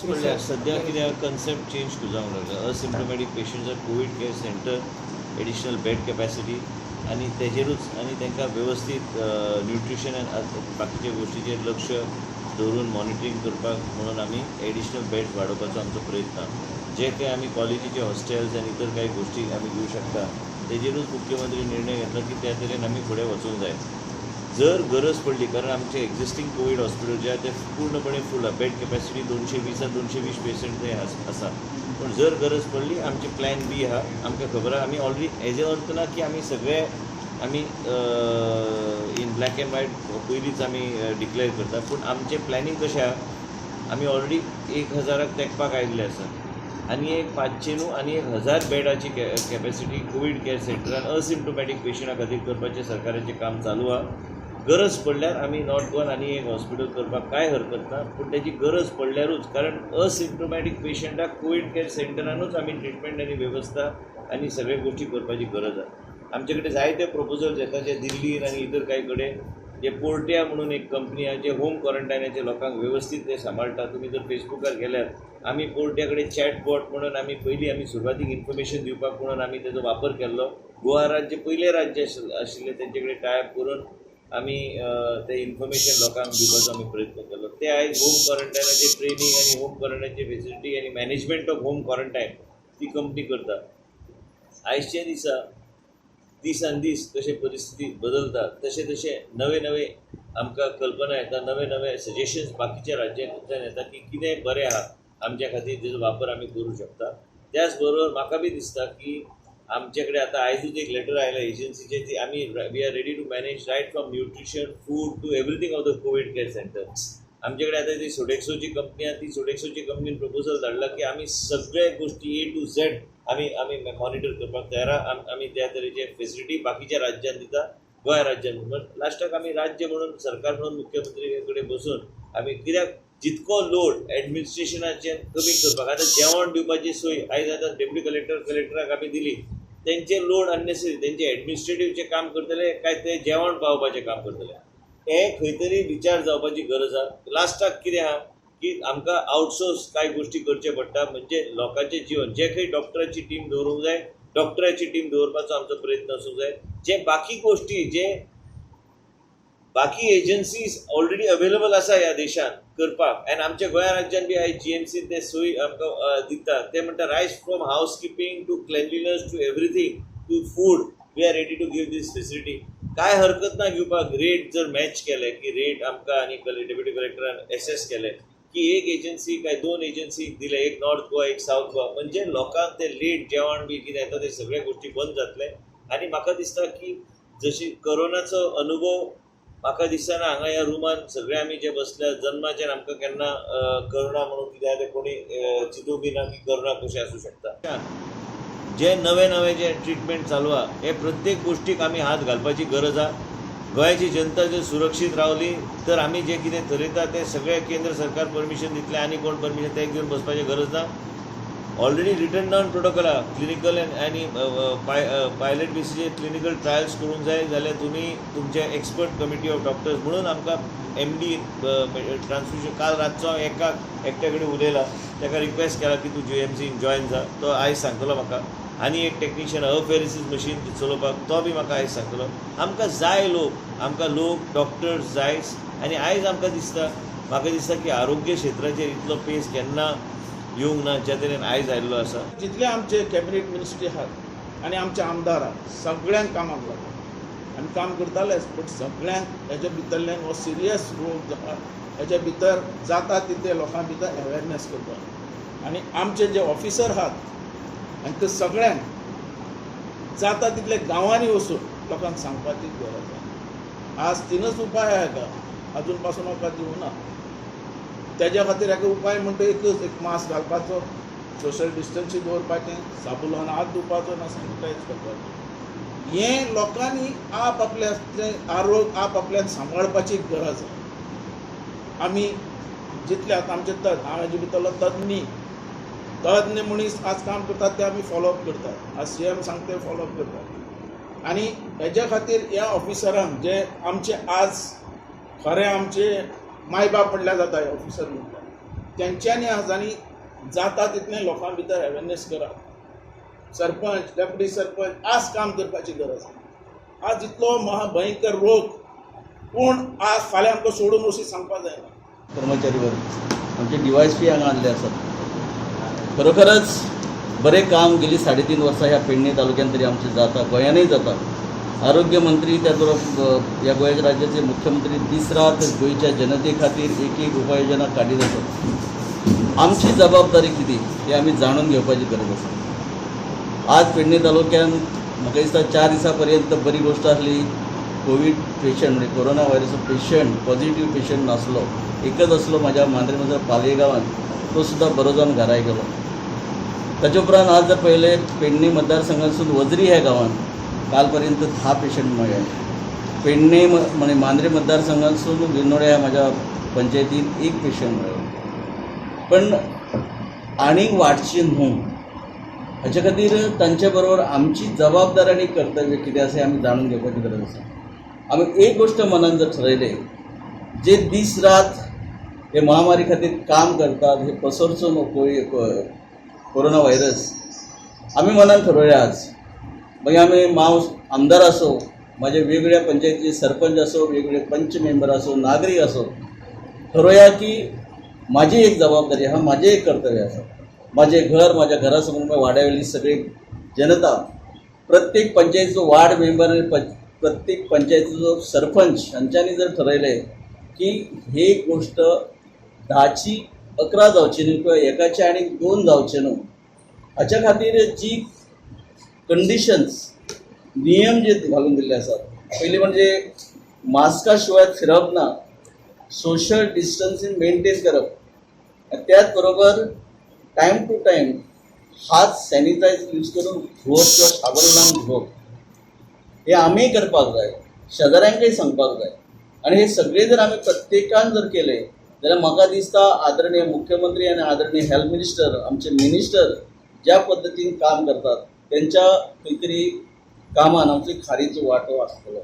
पडल्यार सद्या कितें कन्सेप्ट चेंज जावंक लागला. असिम्टोमॅटीक पेशंट्साक Covid care center, additional bed capacity आनी तेजेरूच आनी तांकां वेवस्थीत न्युट्रिशन आनी बाकीच्या गोश्टीचेर लक्ष दवरून मॉनिटरींग करपाक म्हणून आमी एडिशनल बेड्स वाडोवपाचो आमचो प्रयत्न आहा. जे काही आमी कॉलेजीचे हॉस्टेल्स आनी इतर काही गोश्टी आमी घेवं शकता, तेजेरूच मुख्यमंत्री निर्णय घेतला की त्या तरेन आमी फुडें वचूंक जाय जर गरज पडली, कारण आमचे एक्झिस्टींग कोवीड हॉस्पिटल जे आहा ते पूर्णपणे फूल आहा. बेड कॅपॅसिटी 220 आहा, 220 पेशंट थंय आसा. पूण जर गरज पडली, आमचे प्लॅन बी आहा. आमकां खबर आहा, आमी ऑलरेडी हेजे अर्थ ना की आमी सगळे आमी इन ब्लॅक एंड व्हायट पयलींच आमी डिक्लेअर करता, पूण आमचें प्लॅनिंग कशें आहा, आमी ऑलरेडी 1000क तेंकपाक आयिल्ले आसा आनी एक 500 न्हू, आनी 1000 बेडाची कॅपॅसिटी कोवीड केअर सेंटरान असिम्टोमॅटीक पेशंटा खातीर करपाचें सरकाराचें काम चालू आहा. गरज पडल्यार आमी नॉर्थ गोवान आनी एक हॉस्पिटल करपाक कांय हरकत ना, पूण तेजी गरज पडल्यारूच, कारण असिम्टोमॅटीक पेशंटाक कोवीड केअर सेंटरानूच आमी ट्रिटमेंट आनी वेवस्था आनी सगळे गोश्टी करपाची गरज आहा. आमचे कडेन जायते प्रपोजल्स येता, जे दिल्लीन आनी इतर कांय कडेन जे पोर्टिया म्हणून एक कंपनी आहा, जे होम क्वॉरंटायनाचे लोकांक वेवस्थीत ते सांबाळटा. तुमी जर फेसबुकार गेल्यार आमी पोर्टिया कडेन चॅट बॉट म्हणून आमी पयलीं आमी सुरवातीक इन्फॉर्मेशन दिवपाक म्हणून आमी तेजो वापर केल्लो. गोवा राज्य पयलें राज्य आशिल्लें तेंचे कडेन टायअप करून आमी ते इन्फॉर्मेशन लोकांक दिवपाचो आमी प्रयत्न केलो. ते आयज होम क्वॉरंटायनाचे ट्रेनींग आनी होम क्वॉरंटायनची फेसिलिटी आनी मॅनेजमेंट ऑफ होम क्वॉरंटायन ती कंपनी करता. आयच्या दिसा दिसान दीस कशें परिस्थिती बदलता तशें तशें नवे नवे आमकां कल्पना येता, नवे नवे सजेशन्स बाकीच्या राज्यांतल्यान येता की कितें बरें आहा आमच्या खातीर, तेजो वापर आमी करूं शकता. त्याच बरोबर म्हाका बी दिसता की आमचे कडेन आतां आयजूच एक लेटर आयला एजन्सीचे ती आमी we are ready to manage right from nutrition, food to everything of the Covid care center. आमचे कडेन आतां ती सोडेक्सोची कंपनी आहा, ती सोडेक्सोची कंपनीन प्रपोजल धाडला की आमी सगळे गोश्टी ए टू झेड आमी मॉनिटर करपाक तयार आहा. आमी त्या तरेचे फेसिलिटी बाकीच्या राज्यान दिता, गोंय राज्यान. लास्टाक आमी राज्य म्हणून, सरकार म्हणून, मुख्यमंत्री कडेन बसून आमी, कित्याक जितको लोड एडमिनिस्ट्रेशनाचेर कमी करपाक. आतां जेवण दिवपाची सोय आयज आतां डेप्युटी कलेक्टर, कलेक्टराक आमी दिली. तेंचे लोड अननेसरी, तेंचे एडमिनिस्ट्रेटिवचें काम करतले काय ते जेवण पावोवपाचें काम करतले, हें खंय तरी विचार जावपाची गरज आहा. लास्टाक कितें आहा की आमकां आउटसोर्स कांय गोश्टी करचे पडटा, म्हणजे लोकांचें जिवन. जे खंय डॉक्टराची टीम दवरूंक जाय, डॉक्टराची टीम दवरपाचो आमचो प्रयत्न आसूंक जाय. जे बाकी गोश्टी, जे बाकी एजन्सीज ऑलरेडी अवेलेबल आसा ह्या देशांत करपाक आनी आमच्या गोंया राज्यान बी आयज जीएमसी ते सोय आमकां दिता. ते म्हणटा, right from housekeeping to cleanliness to everything to food, we are ready to give this facility. काय हरकत ना घेवपाक. रेट जर मॅच केले की रेट आमकां आनी डेप्युटी कलेक्टरान एसेस केले की एक एजन्सी काय दोन एजन्सी दिले, एक नॉर्थ गोवा, एक सावथ गोवा, म्हणजे लोकांक ते लेट जेवण बी कितें येता ते सगळे गोश्टी बंद जातले. आनी म्हाका दिसता की जशी कोरोनाचो अनुभव, म्हाका दिसना हांगा ह्या रुमान सगळे आमी जे बसल्या, जन्माच्यान आमकां केन्ना करोना म्हणून कितें आहा तें कोणी चिंतूंक बी ना की करोना कशें आसूं शकता. जे नवे नवे जे ट्रिटमेंट चालू आहा, हे प्रत्येक गोश्टीक आमी हात घालपाची गरज आहा. गोंयाची जनता जर सुरक्षीत रावली तर आमी जें कितें थरयता तें सगळें केंद्र सरकार परमिशन दितलें आनी कोण परमिशन तें घेवन बसपाची गरज ना. ऑलरेडी रिटन डावन प्रोटोकॉल आहा. क्लिनिकल आनी पायलट बेसीचेर क्लिनिकल ट्रायल्स करूंक जाय जाल्यार तुमी तुमचे एक्सपर्ट कमिटी ऑफ डॉक्टर्स म्हणून आमकां एमडी ट्रान्सफ्युजन, काल रातचो हांव एका एकट्या कडेन उलयला, ताका रिक्वेस्ट केला की तूं जीएमसीन जॉयन जा. तो आयज सांगतलो म्हाका. आनी एक टॅक्निशियन अफेरिसीस मशीन चलोवपाक, तो बी म्हाका आयज सांगतलो. आमकां जाय लोक, आमकां लोक, डॉक्टर्स जाय. आनी आयज आमकां दिसता, म्हाका दिसता की आरोग्य क्षेत्राचेर इतलो पेस केन्ना येवंक ना ज्या तरेन आयज आयिल्लो आसा. जितले आमचे कॅबिनेट मिनिस्ट्री आहात आनी आमचे आमदार आहात, सगळ्यांक कामाक लागता. आमी काम करतालेच, बट सगळ्यांक हेच्या भितरल्यान हो सिरियस रोग जो आहा हेच्या भितर जाता तितले लोकां भितर अवेरनेस करपाक आनी आमचे जे ऑफिसर आहात हांकां सगळ्यांक जाता तितले गांवांनी वचून लोकांक सांगपाची गरज आहा. आज तिनूच उपाय आहा हेका, अजून पासून वखद दिवना. तेज्या खातीर हेका उपाय म्हणटा एकच, एक मास्क घालपाचो, सोशल डिस्टन्सींग दवरपाचें, साबून लावन हात धुवपाचो ना सॅनिटायज करपाचें. हें लोकांनी आप आपल्याचें आरोग्य आप आपल्यान सांबाळपाची गरज आहा. आमी जितले आतां आमचे तज्ञ, हांव हेजे भितरलो तज्ञ, तज्ञ मनीस आज काम करतात ते आमी फॉलोअप करतात. आज सी एम सांगता ते फॉलोअप करतात. आनी हेज्या खातीर ह्या ऑफिसरांक, जे आमचे आज खरें आमचे माय बाप म्हणल्यार जाता, हे ऑफिसर म्हणल्यार तेंच्यांनी आज आनी जाता तितलें लोकां भितर अवेरनेस करात. सरपंच, डेप्युटी सरपंच आज काम करपाची गरज आसा. आज इतलो महाभयंकर रोग, पूण आज फाल्यां आमकां सोडून वचून सांगपाक जायना. कर्मचारी वर्ग, आमचे डीवायएसपी हांगा आसले आसात. खरोखरच बरें काम गेली 3.5 वर्सां ह्या पेडणे तालुक्यान तरी आमचें जाता, गोंयानूय जाता. आरोग्य मंत्री, त्याच बरोबर ह्या गोंय राज्याचे मुख्यमंत्री दीस रात गोंयच्या जनते खातीर एक एक उपाययोजना काडीत आसात. आमची जबाबदारी कितें हें आमी जाणून घेवपाची गरज आसा. आज पेडणे तालुक्यान म्हाका दिसता 4 दिसां पर्यंत बरी गोश्ट आसली, कोवीड पेशंट म्हणजे कोरोना व्हायरसचो पेशंट, पॉझिटिव्ह पेशंट नासलो. एकच आसलो म्हाज्या मांद्रे म्हजो पालये गांवांत, तो सुद्दां बरो जावन घरा गेलो. ताचे उपरांत आज जर पळयलें, पेडणे मतदारसंघातसून वजरी ह्या गांवांत काल पर्यंत 10 पेशंट मेळ्ळे. पेडणे म्हणजे मांद्रे मतदारसंघातसून विर्नोड्या ह्या म्हाज्या पंचायतीन एक पेशंट मेळ्ळो. पण आनीक वाडची न्हू हाचे खातीर तांचे बरोबर आमची जबाबदारी आनी कर्तव्य कितें आसा हें आमी जाणून घेवपाची गरज आसा. आमी एक गोश्ट मनान जर ठरयलें, जे दीस रात हे महामारी खातीर काम करतात, हे पसरचो न्हू कोरोना व्हायरस, आमी मनान ठरवया आज. मागीर आमी माव आमदार आसो, म्हाजे वेगवेगळ्या पंचायतीचे सरपंच आसो, वेगवेगळे पंच मेंबर आसो, नागरीक आसो, ठरोवया की माझी एक जबाबदारी आहा, माझें एक कर्तव्य आसा. माझें घर, म्हाज्या घरा समोर वाड्यावयली सगळी जनता, प्रत्येक पंचायतीचो वार्ड मेंबर आनी प्रत्येक पंचायतीचो सरपंच हांच्यांनी जर ठरयलें की ही गोश्ट 10ची 11 जावची न्हू किंवा एकाची आनी 2 जावचे न्हू, हाच्या खातीर जी कंडिशन्स, नियम जे घालून दिल्ले आसात, पयलीं म्हणजे मास्का शिवाय फिरप ना, सोशल डिस्टन्सिंग मेंटेन करप आनी त्याच बरोबर टायम टू टायम हात सॅनिटायज यूज करून धुवप किंवा साबण लावन धुवप, हे आमी करपाक जाय, शेजाऱ्यांकय सांगपाक जाय. आनी हे सगळे जर आमी प्रत्येकान जर केले जाल्यार म्हाका दिसता आदरणीय मुख्यमंत्री आनी आदरणीय हेल्थ मिनिस्टर, आमचे मिनिस्टर ज्या पद्दतीन काम करतात, तेंच्या खंय तरी कामान आमचो खारीचो वांटो आसतलो.